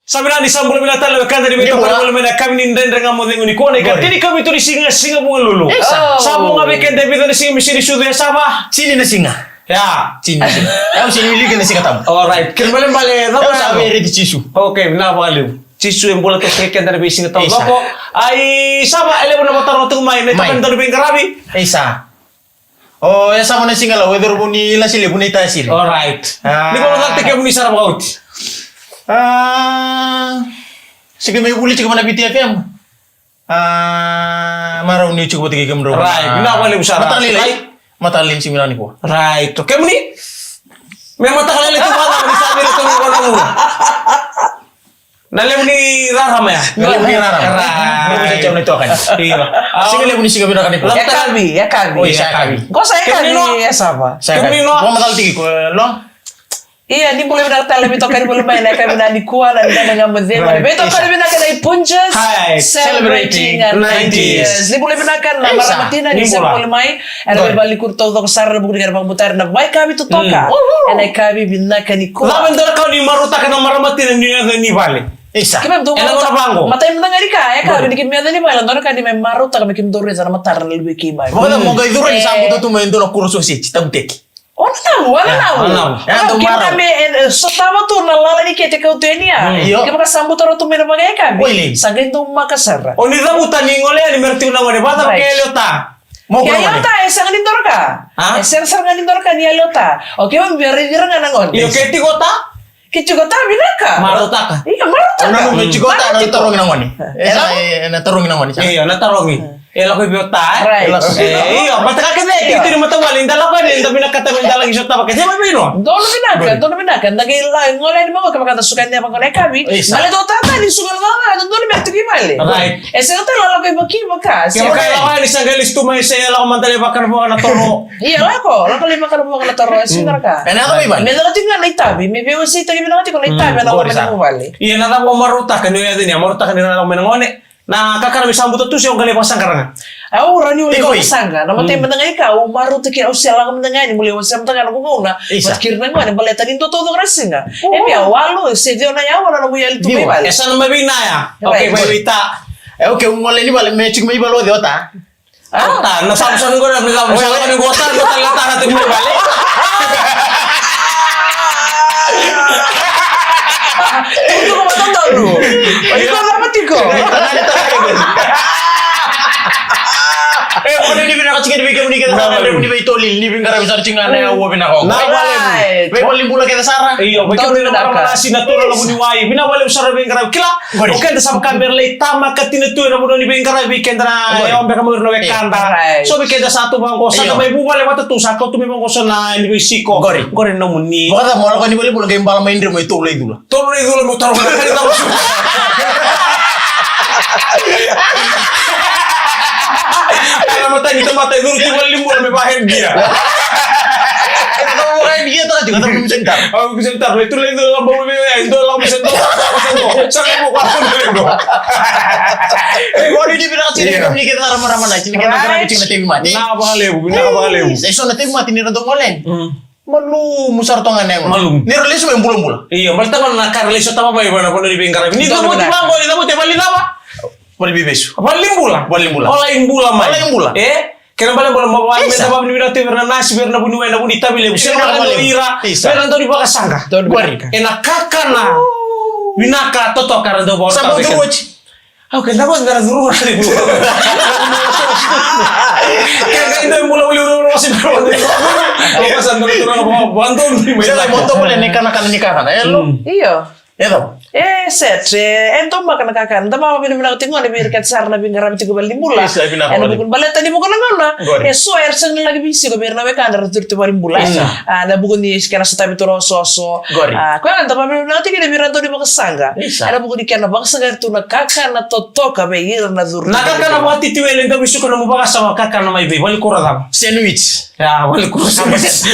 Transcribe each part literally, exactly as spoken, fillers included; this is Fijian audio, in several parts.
Sa vinaka ni sa bula vinaka tale na wekada ni veitokoni bula mai na yakavi ni Dredre Ga Mo Cegu nikua, na ikatini ka vitu ni siga, siga Vukelulu. Isa. Sa vo ga vei keda e vica na siga me sini sucu e Sava. Sini na siga. Ya. Sini na siga. Au sini wiliki na Siga Tabu. Alright. Kena ibalebale, cava sa vei reki Jisu. Okay, vinaka vakalevu. Jisu e bula toka kei keda na veisiga taucoko. Ai, Sava, e levu na vakarogo tiko mai, na itokani dau ni veiqaravi. Isa. O, e Sava na siga Lau, e cauravou ni Lasi Levu, na iTaukei. Alright. Ah. Ni vakatataki kemuni sara vakaoti. Ah, sega ni mai vuli tiko mai na Viti F M. Ah, marau ni tiko vata kei kemudrau. Right. Vinaka vakalevu sara. Mataka lailai. Mataka lailai ni siga vinaka nikua. Right. O kemuni? Me mataka lailai tu vata ni sa vira tu ni vata. Na levu ni rarama ya. Na levu ni rarama. Right. Levu ni tau ni tokani. Io. Siga levu ni siga vinaka nikua. Yakavi, yakavi. Oi, sa yakavi. Qo sa yakavi, e Sava. Sa yakavi. Kemuni no? Qo mataka tiko, Lau. Ia, ni bula vinaka tale na veitokani bula mai na yakavi vinaka nikua, na Dredre Ga Mo Cegu. Right. Veitokani vinaka na iPunjas. Hi. Celebrating ninety years. Ni bula vinaka na marama tina ni sa bula mai. Era veivalenikuri taucoko sara ena vuku ni kena vakabutari na veika totoka. Mm. Ena yakavi vinaka nikua. Cava e dua na ka o ni marautaka na marama tina ni yaco ni vale? Isa. Keimami dau marautaka. Matai mada ga ni ka, e ka, ni keimami yaco ni vale, dua na ka ni mai marautaka me keimami dau raica na matara na luvei keimami. Vakacava mo qai curu ni sa buta tu mai e dua na kuro soseti, tabuteki. O na navu, o na navu. O na navu. Kevaka me, e, sotava tu na lala ni kete kau tu yani ya. Mm. Io. Kevaka sa buta rawa tu mai na vakayakavi. Sa qai dau maka sara. O ni cavuta ni gole yani me ra tiko na gone, vakacava ke yali o ta? Ke yali o ta, e sega ni dua na ka. A? E sega sara ga ni dua na ka ni yali o ta. O ke o bera ira ga na gone. Io, ke tiko o ta? Ke tiko o ta, vinaka. Marautaka. Io, marautaka. O na nanuma me tiko o ta, na tarogi na gone. E sa, e na tarogi na gone sa. Io, na tarogi. E lako i vei o ta, e? Right. E, io, mataka kece, io, tiko ni matavuvale, da lako yani, da vinakata me da laki sotava kece mai vei noa. Donu vinaka, donu vinaka. Da qai la gole yani mai, kevaka da suka yani mai gole yakavi. Isa. Baleta o tata ni suka na cakacaka, da donu me tiko i vale. Right. E sega tale lako i vaki vaka. Kevaka e lako yani sa qai lesu tu mai, se lako mada lai vaka na vuaka na toro. Io, lako, lako lai vaka na vuaka na toro, e sega na ka. E na yaco mai vale. Me yaco tiko ga na itavi, me veiwaseitaki vinaka tiko na itavi, e na lako mai na vuvale. Io, na cava o marautaka ni o yaco ni, o marautaka ni na lako mai na gone. Na kakana me sa buta tu se o qai lai vakasaqara ga. Au rawa niu lai vakasaqa. Na matai mada ga ni ka au marautaka, au se lako mada ga yani, meu lai wasea mada ga na noqu gauna vata kei ira na gone, baleta ni dua taucoko na siga. E via walu se ciwa na aua na nomu yali tu mai vale. E sa na mai vei na ya. Okay, mai vei ta. E okay, au gole ni vale, me tiko mai vale o cei, o ta? O ta, na savusavu qori, na savusavu qori, o ta, o ta, o ta, o ta, o ta, o ta, o ta. Tutuku matadonu. O iko cava tiko? E, o ni vinaka tiko ni vei kemuni kece sara, ni vei Toli, ni veiqaravi sara tiko ga na yau vinaka. Na vale. Right. Veivalenibula kece sara. Io, vei kemuni na marama na Nasi, na turaga na Vuniwai. Vinaka vakalevu sara veiqaravi. Kila, o keda sa vaka bera lai tamaka tina tu ena vanua ni veiqaravi, keda na yawa beka mai ira na wekada. Right. So vei keda sa tu vaqo, sa mai vuvale vata tu, sa kau tu mai vaqo so na ni veisiko. Qori. Qori nomuni. Vakacava mo lako ni valenibula qai bala mai Dre mai Tolu na iCula. Tolu na iCula mo taro na kari taro. Ena matani tamata e curu tu valenibula me va head gear. Ena va head gear tara tu, kata mo senta. Au senta, e tu lai tu lamba ulu me, e dua lamba senta. Sa ka mo kwa senta. E, qori ni vinaka tiko ni keda na marama na, tiko ni keda na tiko na tevi mati. Na vakalevu, na vakalevu. E so na tevi mati ni ra dau gole. Malumu sara toka ga na yagona. Malumu. Ni ra lesu mai bulabula. Io, baleta na ka ra lesu tava mai vana vanua ni veiqaravi. Ni cavuti vaqo, ni cavuti vale cava? Vale veivesu. Valenibula. Valenibula. Vale i bula mai. Vale i bula. E? Kena balebale mo vale, me da vavinavinaka tu vei ira na Nasi, vei ira na Vuniwai, na Vunitavi Levu. Sega na vale ira, vei ira na dau ni vakasaqa. Qori. Ena kakana vinaka totoka era dau vakasaqa. Sa bau curu oti. Au keda vata era curu oti. Keda i dau bula vuli ura ura wasi bula vuli. Au kasa dau curu ura vuli. Sega, mo toka ni kanakana ni kakana. Elo. Io. E cava? E set, e, e domaka na kakana. Da vavinavinaka tiko gona vei ira kece sara na veiqaravi tiko valenibula. Isa, vinaka. Ena vuku ni baleta ni vuku na gauna. Qori. E so era sega ni laki veisiko vei ira na wekada era curu tu valenibula. Isa. A, na vuku ni kena sotavi tu na osooso. Qori. A, koya ga da vavinavinaka tiko kina vei ira dau ni vakasaqa. Isa. Ena vuku ni kena vakasaqari tu na kakana totoka vei ira na curu. Na kakana vakatitiwele dau veisiko na mu vakasama kakana mai vei, vale kura cava? Sandwich. Ya, vale kura sandwich.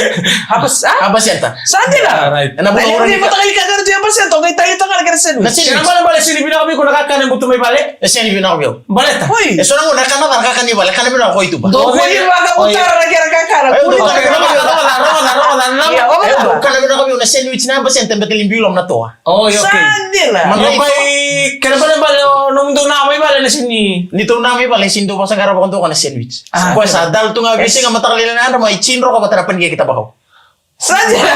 Abba Center. Abba Center. Sa dina. Right. Ena bula ura ni ka. Mataqali kakana tu Abba Center, o qai tali toka na kena sandwich. Na sandwich. Kena balebale sega ni vinaka vei iko na kakana e butu mai vale. E sega ni vinaka vei au. Baleta. Oi. E so na gauna e kana ca na kakana i vale, kana vinaka ko i tuba. Dou kua ni vakavutara na kena kakana. Oi, dou kana vinaka vei au. Rogoca, rogoca, rogoca, rogoca. Ia, rogoca. Dou kana vinaka vei au na sandwich na yabasenta, bete libiu loma na toa. Oi, okay. Sa dina. Mo qai, kena balebale o nomudou na mai vale na sega ni. Ni tou na mai vale, sega ni dou vakasaqara vakadua na sandwich. Ah. Koya sa dal tu ga veisiga, mataka lailai na yadra, mai tidroko vata na pancake tabakau. Sa dina.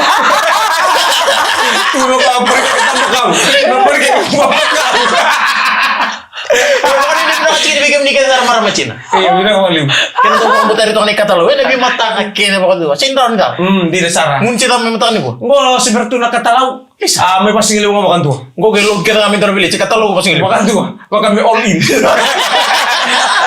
Tu na ka pancake tabakau. Na pancake tabakau. Io, vinaka vakalevu. Kena dau vakabutari toka na ikatalau ena veimataka kece vakadua. Sega ni rawa ni cala. Mm, dina sara. Gunu tiko mai mataka nikua. Qo se bera tu na katalau. Isa. A, mai vasigalevu ga vakadua. Qo qai loqi kece ga mai dua na village, katalau vasigalevu. Vakadua. Vaka me all in.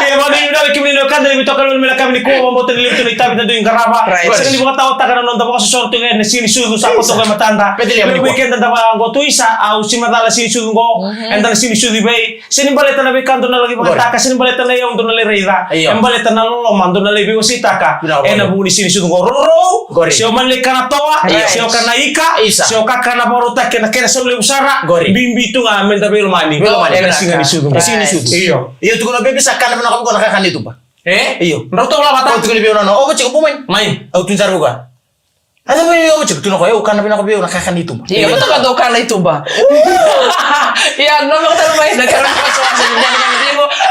Ia, vakanuinui vinaka vei kemuni na wekada ni veitokoni mai na yakavi nikua, vakabauta ni levu tu na itavi da dui qarava. Right. Sega ni vakataotaka na noda vakasosorotaki ena Siga ni Sucu sa koto qo e matada. Ena weekend da vaqo tu, isa, au sega ni macala Siga ni Sucu qo. Eda na Siga ni Sucu i vei. Sega ni baleta na veika dou na laki vakataka, sega ni baleta na iyau dou na lai raica. Io. E baleta na loloma dou na lai veiwaseitaka. Ena vuku ni Siga ni Sucu qo. Rourou, se o mani lai kana toa, se o kana ika, se o kakana vakarautaki ena kena sau levu sara, bibi tu ga meda veilomani. Veilomani. Ena Siga ni Sucu. Ena Siga ni Sucu. Io. Io, tukuna o Bebi sa kana vinaka vei koya na kakana i tuba. E? Io. Drau tovolea vata. Au tukuna vei au na, o, oti ko bu mai. Mai. Au tukuna sara vei koya. A, cava e, au tiko tu na koya, au kana vinaka vei au na kakana i tuba. Io, vata ka dou kana i tuba. Ia, nona tale mai na kana i tuba.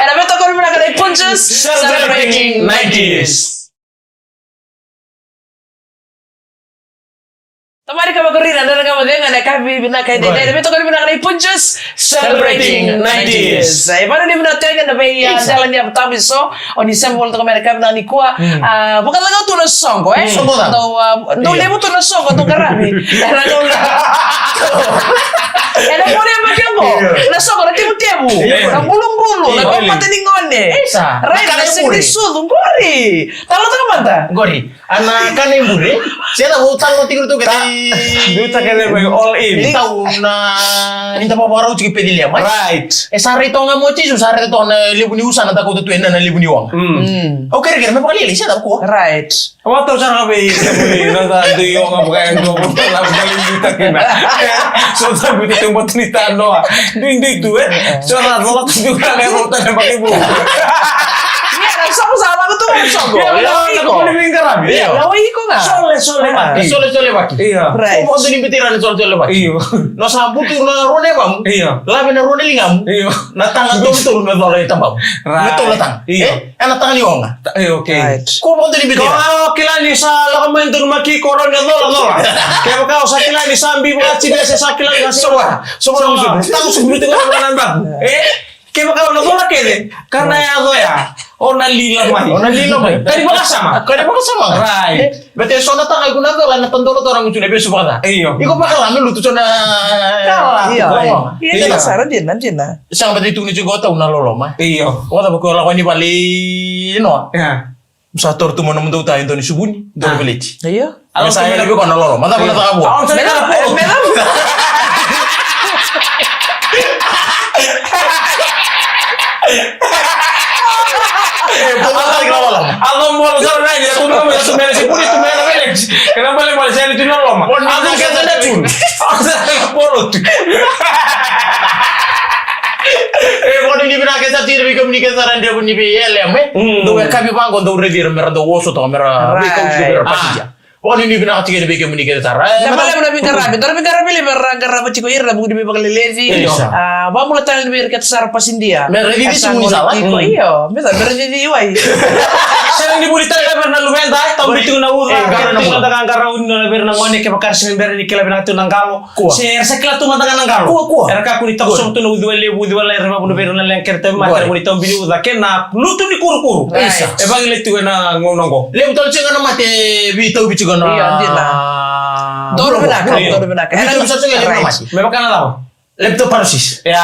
Ena veitokoni vinaka na Punjas, celebrating ninety years. Tamari ka vakariri na dra ka vacega na ka vi-, vinaka i dai, na veitokoni vinaka na Punjas, celebrating ninety years. E, vakanuinui vinaka tiko ga na vei, a, dela ni yava tabu so. O ni sema voli toka mai na yakavi nikua. A, vakacagau tu na soqo, e? Soqo cava? Dou, a, dou levu tu na soqo, dou qaravi. Era dou. Era dou levu tu na soqo, na tevutevu. Na bulubulu, na mata ni gone. Isa. Rai, na Siga ni Sucu, qori. Talo toka mada. Qori. A, na kana i bure. Se na vou talo tiko tu ke dei. Dou taka le mai all in. Ni tau na, ni tau vakarau tiko Peceliema. Right. E sa rai toka ga mo Jisu, sa rai toka na levu ni usana da kauta tu ena na levu ni oga. Mm. Au kerekere me vakalialia, se cava kua. Right. Au a tau sara ga vei kemuni na da dui oga vaka e dua vata na vakalialia kina. So sa buta te bota ni tanoa. Dui dui tu, e. So na cola tu ga na vata na vakaivu. Ia, na soqo sa lako tu ga na soqo. Ia, na soqo ni veiqaravi. Ia, na iko ga. Sole, sole vaki. Sole, sole vaki. Ia. Right. Ko vakadua ni bete ira na sole, sole vaki. Io. No sa butu na rua na yavamu. Io. Lave na rua na ligamu. Io. Na taga tolutolu me cola e tabamu. Right. Me tola taga. Io. E, ena taga ni oga. E, okay. Right. Ko vakadua ni bete ira. Ko kila ni sa lako mai dua na maki ko rau ni colacola. Kevaka o sa kila ni sa biu vaka tini se sa kila ni sa soba. Soba, soba. Taga soba, soba, soba, soba. E? Kevaka o na cola kece, ka na yaco ya, o na lila mai. O na lila mai. Ka ni vakasama. Ka ni vakasama. Right. Bete so na taga i kuna cola na tadola tora gutu na vesu vakaca. Io. Iko vakala me lutu so na. Io. Io, dina sara, dina, dina. Sega bete tukuni tiko tau na loloma. Io. Vakaca vaka o lako ni vale i noa. Ia. Sa toro tu mo na mudou ta e dua ni suvuni, dua ni veleti. Io. Alo, sa yali vei koya na loloma, cava na caka vua? Au sa yali vua. E, vua na caka loloma. Alo, mo lo sa na ni, tu na mo, tu na si puni, tu na vele. Kena bale bale sa ni tu na loloma. Alo, ke sa na tu. Alo, sa na polo tu. E, vakanuinui vinaka sa tiko vei kemuni ke sa ra ndrevu ni vei elemu. Dou e kavi vaqo, dou raici ira me ra dou oso toka me ra veikauti me ra pasija. Vakanuinui vinaka tiko yani vei kemuni kece sara. E, na vale na veiqaravi, dou na veiqaravi levu era qarava tiko ira na vuku ni veivakaleleci. Io. A, vakabula tale vei ira kece sara pasidia. Me ra cici simu ni sala. Io, me sa me ra cici wai. Sega ni vuli tale vei ira na luveda, e, tau biu tiko na uca, e, tiko na qaqara uni na vei ira na gone, kevaka era sega ni bera ni kila vinaka tu na qalo. Kua. Se era sa kila tu mada ga na qalo. Kua, kua. Era kakua ni takosovo tu na uciwai levu, uciwai lalai, era vavuna vei ira na leqa kei ra tauvimate, era vuni taubini uca kei na lutu ni kurukuru. Isa. E vagilei tu ena gauna oqo. Levu tale tiko ga na mate, veitauvi tiko na. Io, dina. Donu vinaka, donu vinaka. Veitauvi sa tiko ga levu na mate. Me vaka na cava? Leptospirosis. Ia.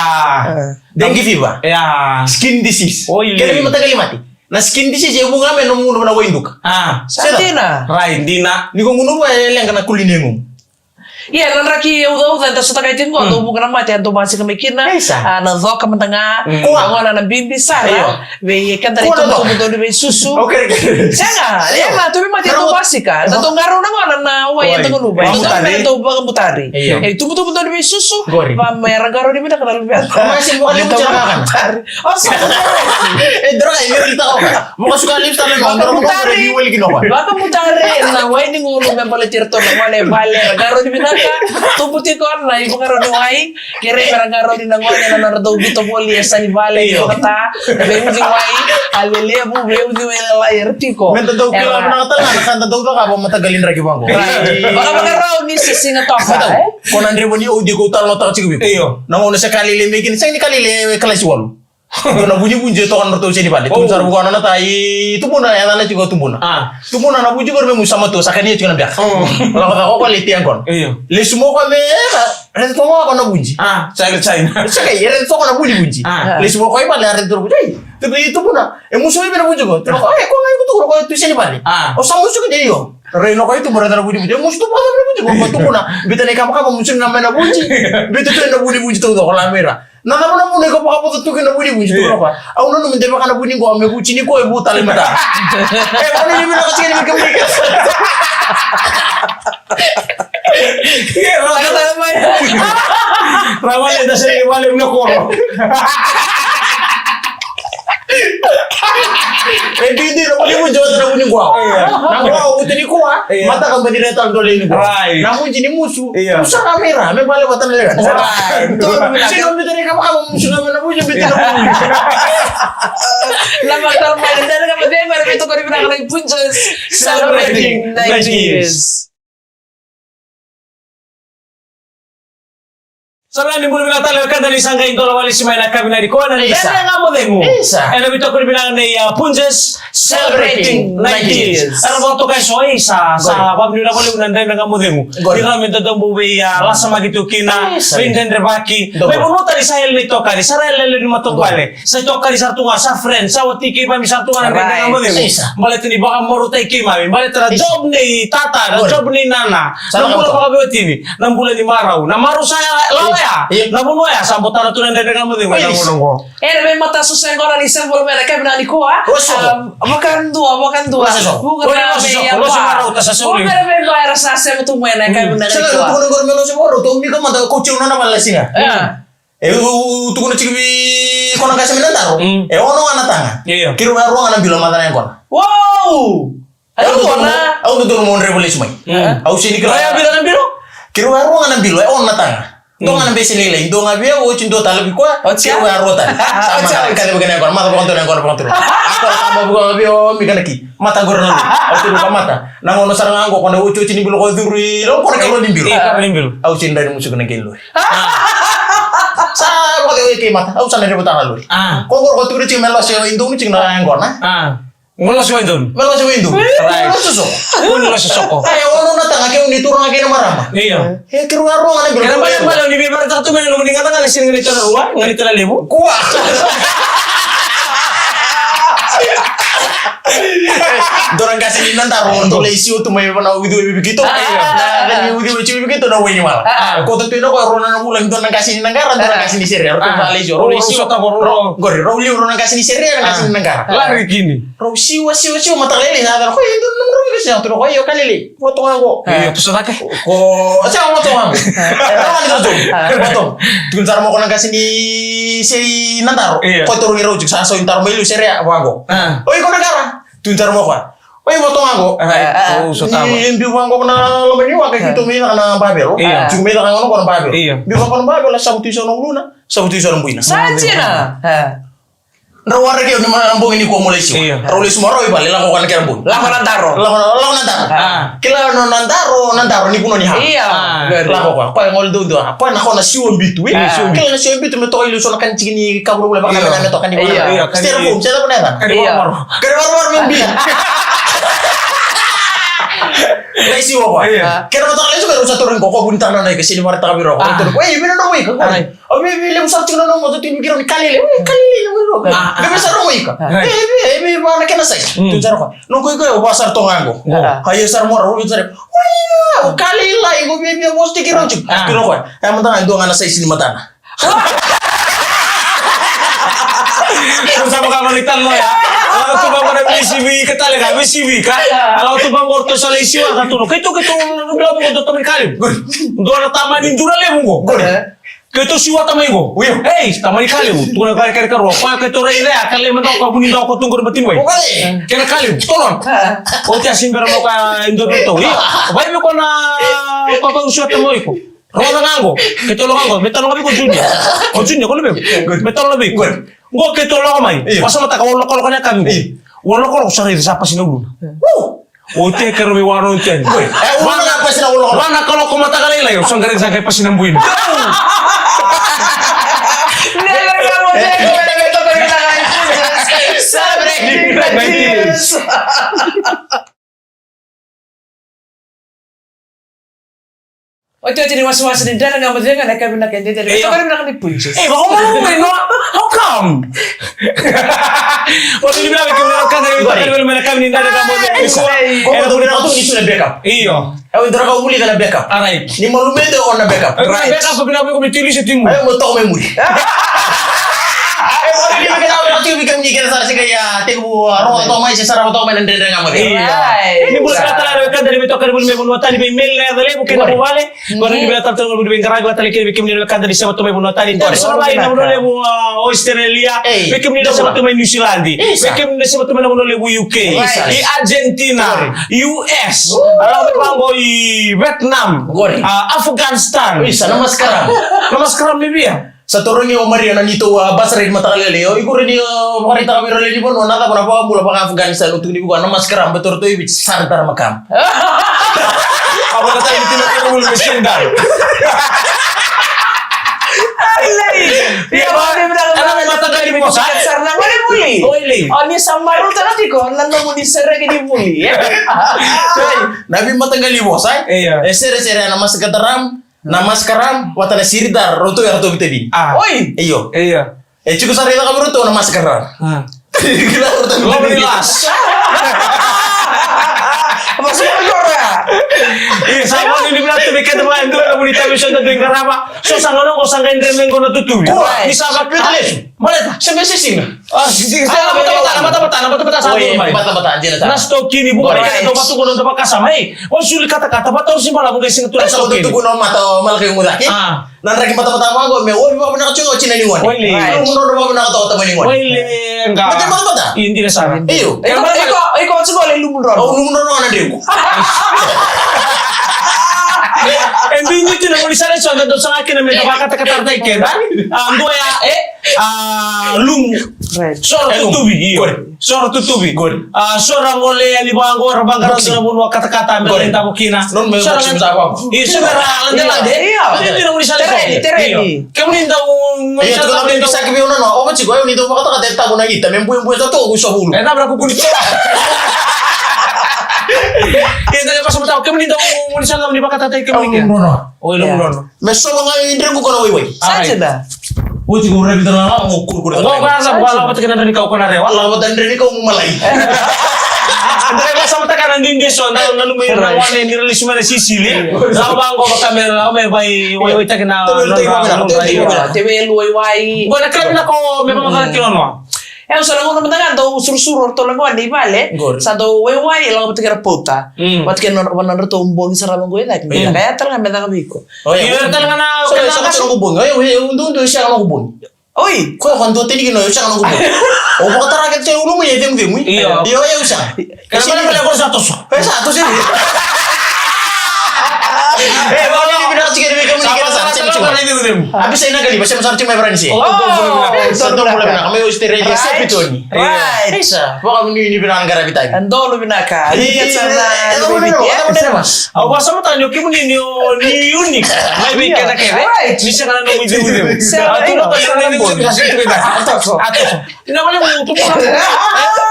Dengue fever. Ia. Skin disease. Oi. Kena veimataqali mate. Na skin disease e vuqa me nomu gunuva na wai duka. A. Sa dina. Right, dina. Ni ko gunuva e leqa na kulini e gumu. Ia, na draki ucauca eda sotava tiko qo, dou vuqa na mate, a dou basika mai kina. Isa. A, na coka mada ga. Mm. Kua. Na gona na bibi sara. Io. Vei keda na itubutubu dau ni veisusu. Okay. Sega, ia, na tauvimate dau basika. Na dau qarauna gona na wai e dau gunuva. Dau qarauna, dau vakabutari. Io. E itubutubu dau ni veisusu. Qori. Va me ra qarauni vinaka na luveda. Mai se vakabutari. O sa vakabutari. E dro e yori tau. Vakasuka lips tale. Vakabutari. Vakabutari na wai ni gunu me baleti iratou na gone vale. Ra qarauni vinaka. Tubu tiko na ivakarau ni wai. Kerei me ra qarauni na gone na nodra dau vito voli e sa ni vale. Io. Vakata. Veiuci wai. A lelevu, veiuci wai lalai era tiko. Me da dau kila vinaka tale na ka da dau cakava mataqali draki vaqo. Vakavakarau ni se siga toka, e? Ko na drevu ni odi ko talanoataka tiko vei iko. Io. Na gauna se ka lele me kina, sega ni ka lele e kalasi walu. Dua na vunivuni e toka na ratou se ni vale. Tubu sara vua na nona ta i tubuna, e yacana tiko tubuna. A. Tubuna na vunivuni me musu sa matua, sa kania tiko na beka. Mm. Lako ca ko ko le tia qona. Io. Lesu mo ko me, e, raica toka ko na vunji. A, child China. Sa kai, e raica toka na vunivuni. A. Lesu mo ko i vale, a raica toka vunji. Ei, tubu i tubuna. E musu mai me na vunji ko. Tubuna ko, e, ko ga i kutuku ko tu se ni vale. A. O sa musu ko de io. Rai no ko i tubuna raica na vunivuni. E musu tubu ko na vunivuni ko tubuna. Bita na i kamakama musu ga me na vunji. Bita tu na vunivuni tau ko la mera. Na cava na vuna iko vakavota tu kina na vunivuni, tu kina koya. Au nanuma de vaka na vuni qo me vuci ni koya e vu tale mada. E, au nanuma ni vinaka tiko ni me kemuni. Ke, ra, ra, ra, ra, ra, vale, da sere, vale, me koro. E didi na vuni vuji vata na vuni qo. Io. Na qo vuji ni kua. Io. Mataka badi na talo dole ni qo. Right. Na vuji ni musu. Io. Musu na mira, me vale vata na lewe. Right. Sino me tani kama kama musu na mena vuji bidi na vuji. Na mataka badi na kama denga na me tokoni vinaka na i Punjas. Celebrating ninety years. Sa ra ni bula vinaka tale o keda ni sa qai dola wale si mai na ka vinaka ni kona ni Isa. Dredre Ga Mo Cegu. Isa. Ena veitokoni vinaka nei a Punjas celebrating ninety years. Era vakatokai so Isa, sa vavuniu na valevu na Dredre Ga Mo Cegu. Ni rawa me dodonu vei a lasa maki tu kina, vei dredrevaki. Vei vanua tani sa yali ni tokani, sa ra yali ni matavuvale. Sa itokani sara tu ga, sa friend, sa wati keimami sara tu ga na Dredre Ga Mo Cegu. Isa. Baleta ni vakamarautaki keimami, baleta na job nei tata, na job nei nana. Na bula vakaveiwatini, na bula ni marau, na marau sa lala ya, na vanua ya, sa botana tu na Dredre Ga Mo Cegu ena gauna oqo. Ena veimatasoso e qo na ni se bula mai na kavi na ni kua. Vakadua, vakadua. Vuka na vei marau, ta sa soli. Vuka na vei marau, sa sema tu mai na kavi na ni kua. Sa tukuna qori me losi marau, tu mika mada ko tiu na na vala siga. E, u tukuna tiko vei iko na qase me na daro. E ono ga na taga. Io. Keirau a rua ga na bilo maca na yaqona. Wow! Au dodonu, au dodonu mo draiva lesu mai. Au sega ni kila. Io, vica na bilo? Keirau a rua ga na bilo, e ono na taga. Dua ga na bese lailai, dua ga vei au, oti dua tale vei koya. Keirau a rua tale. Sa maca, kale vei kena yaqona, maca vakadua na yaqona vakadua. Ako sa ma vei au, mika na ki. Mata qori na lori. Au tukuna ka mata. Na gauna sara ga qo ko na otioti ni bilo ko curu i loma ko na karua ni bilo. Io, karua ni bilo. Au sega ni drai ni musuka na kei lori. Sa vaka e kei mata. Au sa na revota na lori. Ko qori ko tukuna tiko me losi o i donu tiko na yaqona. Mo losi o i donu. Me losi o i donu. Right. Losi soko. Mo losi soko. Ai, ono na taga kei ni turaga kei na marama. Io. E, keirau a rua ga na bilo. Kena bale bale ni vei vara tatu me na loma ni gata ga na sini ga ni tana rua, ga ni tana levu. Kua. Dua na qase ni Nadaro, dua lai siwa tu mai vana uciwa i Viviki tu. Na, na ni uciwa i Viviki tu na wai ni wala. Ko tatu ina ko rua na vula, dua na qase ni Naqara, dua na qase ni Seria. Rau tu vale i siwa. Rau lai siwa. Qori, rau liu rau na qase ni Seria, na qase ni Naqara. Lari kini. Rau siwa, siwa, siwa, mataka lailai, sa dara, ko, e, dua na rau qase, sa tu ko, io, kalili. Ko toka qo. Io, tu sa cake. Ko, sa ko toka qo. E, rau ni tu. Ko toka. Tukuna sara mo ko na qase ni Seria Nadaro. Ko toro ni rau, sa so ni taro mai liu Seria, vaqo. Oi, ko Naqara. Tukuna sara mo ko. Oi, vo toga qo. Ni biu vaqo na loma ni waka ki tu mai caka na bavelo. Io. Tu mai caka qo na bavelo. Io. Biu vaqo na bavelo, sa vutu iso na uluna, sa vutu iso na buina. Sa jina. Drau waraki au ni ma na bogi ni kua mo lai siwa. Io. Drau lai siwa, rau i vale, lako ka na kena bogi. Lako na daro. Lako na, lako na daro. Kila na, na daro, na daro ni vuna ni ha. Io. Lako ka, ko e gole dou dua. Ko e na ko na siwa bitu, e? Kila na siwa bitu me toka i liu so na kani tiki ni kavuravura vaka na me toka ni vaka. Styrofoam, se na vuna ya. Kani varavara. Kani varavara me bi. Lai siwa ko. Io. Kena mataka lai siwa, rau sa toro qo, ko vuni tana na ika, sini mara taka vei rau. Ah. Toro ko, "Ei, vei na nomu ika, ko." Ai. "Au vei, vei, levu sa tiko na nomu, tu tiko vei rau ni Kalele." "Oi, Kalele, levu rau." Ah. "Vei, vei sa nomu ika." Ah. "Ei, vei, vei, vei, va na kena size." Mm. Tu sa rau ko. "No ko iko, va sa rau toka qo." Ah. Ai, sa rau mora, rau sa rau. "Oi, o Kalele, iko vei, vei, vosa tiko rau tiko." Ah. Tiko ko. Ai, mataka, dua ga na size ni matana. Ko sa vaka mani talo ya. Ala tu vaka na V C V ka tale ka, V C V ka. Ala tu vaka orto sa lai siwa ka tu no. Keitou, keitou, no, no, no, no, no, tamani Kalevu. Dua na tamani dura levu qo. Qori. Keitou siwa tamani qo. Uyo. Ei, tamani Kalevu. Tu na kare, kare, karua. Koya keitou rai rea, ka lai mada ka vuni dau ko tu qori bati mai. Qori. Kena Kalevu, tolon. Oti a simbera mo ka indo beto. Io. Vai me ko na, ko, ko siwa tamani ko. Rogoca ga qo, keitou lako ga qo, me talo ga vei iko Junior. O Junior, ko luvemu. Me talo ga vei iko. Qo keitou lako mai. Io. Vakasamataka, au lokoloko na yakavi qo. Io. Au lokoloko, sa raica sa pasi na uluna. Io. Oti e keirau mai wano teni. Io. E, uluna ga pasi na uluna. Va na kaloko mataka lailai, au sa qai raica sa qai pasi na buina. Celebrating the news. Otioti ni wasewase ni Dredre Ga Mo Cegu ena yakavi vinaka edaidai. Io. Toka ni vinaka ni punches. Ei, vakamalua mai no. How come? Oti ni vinaka vei kemuni na wekada ni veitokani vei kemuni na yakavi ni Dredre Ga Mo Cegu. Ei, ei. Ko vei na tu ni tu na backup. Io. Au dredre ga vuli na backup. All right. Ni malume de o na backup. Right. Backup, vinaka vei kemuni tu ni se timu. Au mo toka mai muri. Ai, oti ni vinaka vei kemuni kece sara siga ya, tekivu, a, rogo toka mai se sara toka mai na Dredre Ga Mo Cegu. Io. Right. Ni bula vinaka tale na wekada ni veitokani vuli mai vanua tani, vei Meli na yaca levu kei na vuvale. Qori ni vinaka tale na vuli veiqaravi vata tale kei na vei kemuni na wekada ni sema tu mai vanua tani. Qori. Sara mai na vanua levu, a, Australia. Ei. Vei kemuni na sema tu mai New Zealand. Isa. Vei kemuni na sema tu mai na vanua levu U K. Isa. I Argentina. Qori. U S. Ala vaqo i Vietnam. Qori. A, Afghanistan. Isa, namaskaram. Namaskaram ni via. Sa toro ni o Maria na neitou, a, bus ride mataka lailai. O iko ni, a, vakaraitaka vei ira lewe ni vanua na cava na vakabula vaka Afghanistan, o tukuni vei koya namaskaram, baleta o ratou i Viti, Sardar Makam. A vakataki tina kena vuli me sini dara. Ai, lei. Ia, ia, va, va, ena veimataqali vosa. Sara na gole vuli. Oi, lei. O ni sa marutaka tiko na nomuni sereki ni vuli, e? Sai, na veimataqali vosa, e? Ia. E seresere na maskataram, na maskaram vata na siridar, rautou ya rautou vitavini. A. Oi. Io. Ia. E tiko sara i caka vei rautou na maskaram. A. Kila rautou vitavini. Lovely lass. Maskaram. Ia, sa voli ni vinaka tu vei keda mai, dua na vuli tavi so da dui qarava. So sa gona qo sa qai dre me qo na tutuvi. Kua. Ni sa va kila lesu. Baleta, se me se siga. A, si, si, si, a, na batabata, na batabata, na batabata sa dua mai. Batabata, dina sa. Na stoki ni vuka ni kena dau vatuka na dau vakasama, ei. O suli katakata, vata o si balavu qai siga tu na stoki ni. Tukuna o mata o Malakai Mucake. A. Na draki batabata vaqo, me ovi vakavinaka tiko o tina ni gone. Oile. Right. Lumunono vakavinaka tiko o tama ni gone. Oile, ga. Mata batabata. Io, dina sara. Io. Iko, iko, iko tiko le lumunono. O lumunono na dregu. E dui dui tina mo ni sara so, na dau saga kina me dau vakatakatarata i keda. A, dua ya, e? A, lumu. Right. Sora tutuvi, io. Qori. Sora tutuvi. Qori. A, sora gole yani vaqo, ra vaqara sora vanua katakata, me lai davo kina. Sora gole. Io, sora ra lade lade. Io. Io, io, io, io. Tereni, tereni. Io. Kemuni dau, io, tu kemuni dau saki vei au na noa. O vati ko, io, ni dau vakatakata e tabu na ita. Me buebue sa toka, ko sa vulu. E, na vara kukuni. Io, dau vakasamataka, kemuni dau, ni sa dau ni vakatakata kemuni. Au nono. Oi, lumunono. Me sova ga i dregu ko na waiwai. Sa dina. Oti ko revi tana la mo kurukuru. Ko ka sa ko la vata kina dreni kau ko na rewa. La vata dreni kau mo malai. Dreni sa vata kana dindi so na na lumi na wane ni rali sumana sisili. La ba ko ka me la me bai waiwai takina. Te welu waiwai. Ko na kila na ko me ma ka kila no. E, au sa na gauna mada ga dau surusuru o ratou na gone i vale. Qori. Sa dau waiwai e lako vata kei ra pauta. Mm. Vata kei na, na nodratou bogi sara vaqo e cake. Io. Ka ya tale ga me caka vei iko. Oi, io, tale ga na, so, na, sa na, na, bogi. Oi, oi, io, io, io, sega noqu bogi. Oi. Koya ko dua tini kina, io, sega noqu bogi. O vakatara ke te ulu mai e cemui, cemui. Io. Io, io, sega. Kena vale vale ko sa toso. E sa toso ni. E, vale ni bina tike ni kemuni kena sa tiko. A bisa ina kali, bisa sa tiko mai Varanise. Oh, sa dua bula vinaka. Mai Australia, Sepitoni. Right. Vakamunuini vinaka na qaravi tani. Dolu vinaka. Io, io, io. Au vakasamataka ni o kemuni ni o ni unique. Mai vei keda kece. Right. Ni sega na nomu icegucegu. Sega na nomu icegucegu. A toso. A toso. Ina vale mo tukuna.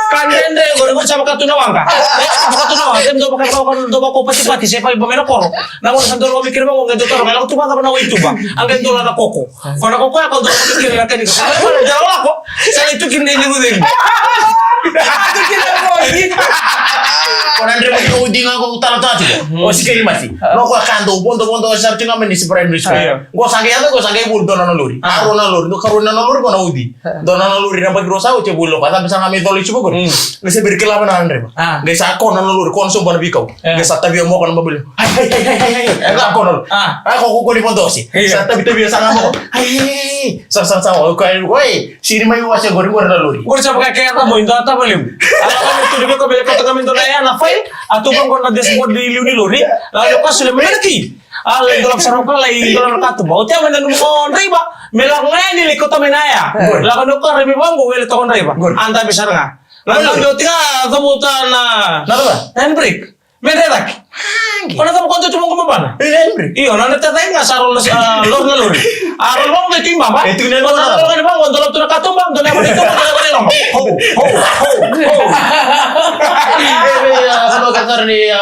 Ka dredre, qori mo sa Ka tu na waqa. Ka tu na waqa. Tem dau vaka, dau vaka, dau vaka patipati se fai ba mai na koro. Na gauna sa dau lako mai kina vaqo, qai dau taro, qai lako tu vaka na waituba. A qai dau la na koko. Ko na koko ya ko dau lako mai kina na kani. Sa lai tu kina i ligu cegu. Ko na dreva ni udi ga ko tala tati ko. O sikeli masi. No ko ka dau vodo vodo sa tu ga mai ni si primary school. Io. Ko sa qai yaco ko sa qai vuli dua na lori. A rua na lori. Ko ka rua na lori ko na udi. Dua na lori na baki rua sa oti e vuli ko. A cabe sa ga mai cola i suva ko. Qai se beri kila vana na dreva. Ah. Qai sa kona na lori, kona sobu na veikau. Eh. Qai sa tavia moko na babali. Ai, ai, ai, ai, ai, ai. Qai kona. Ah. Ai, ko, ko, ko ni vodo si. Io. Sa tavi, tavia sa ga moko. Ai, ai, ai, ai. Sa, sa, sa, o, ko, oi, siri mai wase qori, qori na lori. Qori sa vaka ke ata mo i dua tavalevu. Ala ka me tu ni veko me koto ka me dua na ya na file. A tu vaqo na dashboard ni liu ni lori. Ala ka sule me na ki. Ala i dola sara ka la i dola na katuba. O te a me na numu o draiva. Me lako ga yani lai kauta mai na ya. Lako na ka raivi vaqo wele toka draiva. Anda me sara ga. Lako na oti ga cavuta na handbrake. Me dre cake. Ko na cavu ko tu vaqo mabana. Io, na dre cake ga sa rola, ah, lori na lori. A rola vaqo me tu i baba. E tu na lori na lori vaqo, dola tu na katuba, dola vaqo tu na lori. Ho, ho, ho, ho.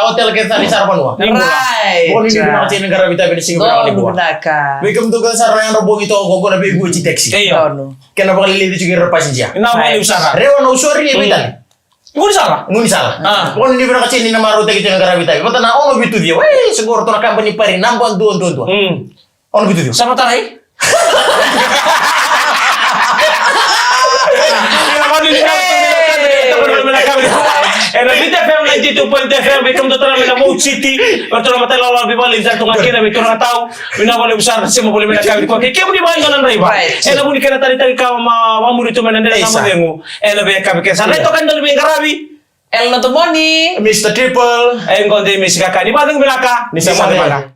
Hotel ke sara ni sara vanua. Right. Ko ni ni na tini qaravi tavi ni siga vinaka ni bua. Vinaka. Vei kemudou ka sara na yadra bogi toka ko na vei bua ti taxi. Io. Donu. Kena vakaleleci tiko ira passenger. Na vale usara. Rewa na usori e vitali. Guni sala. Guni sala. Ah. Ko ni vinaka tini na marautaki tiko na qaravi tavi. Vata na ono vitucia. Wei, se qori tu na kabani pari naba dua dua dua. Mm. Ono vitucia. Sa matarai. Ena Viti F M ninety-two point five, vei kemudou tara mai na Vauci City, o tara matai lala vivali, vei tara tu ga kina, vei tara ga tau, vina vale usara, sema vale mai na kavi koke. Kemuni vale na draiva. Right. Ena vuni kena talitali ka ma, ma muri tu mai na dela na mavengu. Ena vei kavi kesa. Rai toka na vei qaravi. El na tomoni. Mister Triple. E gode misi kaka. Ni vale vinaka. Ni sa vale vinaka.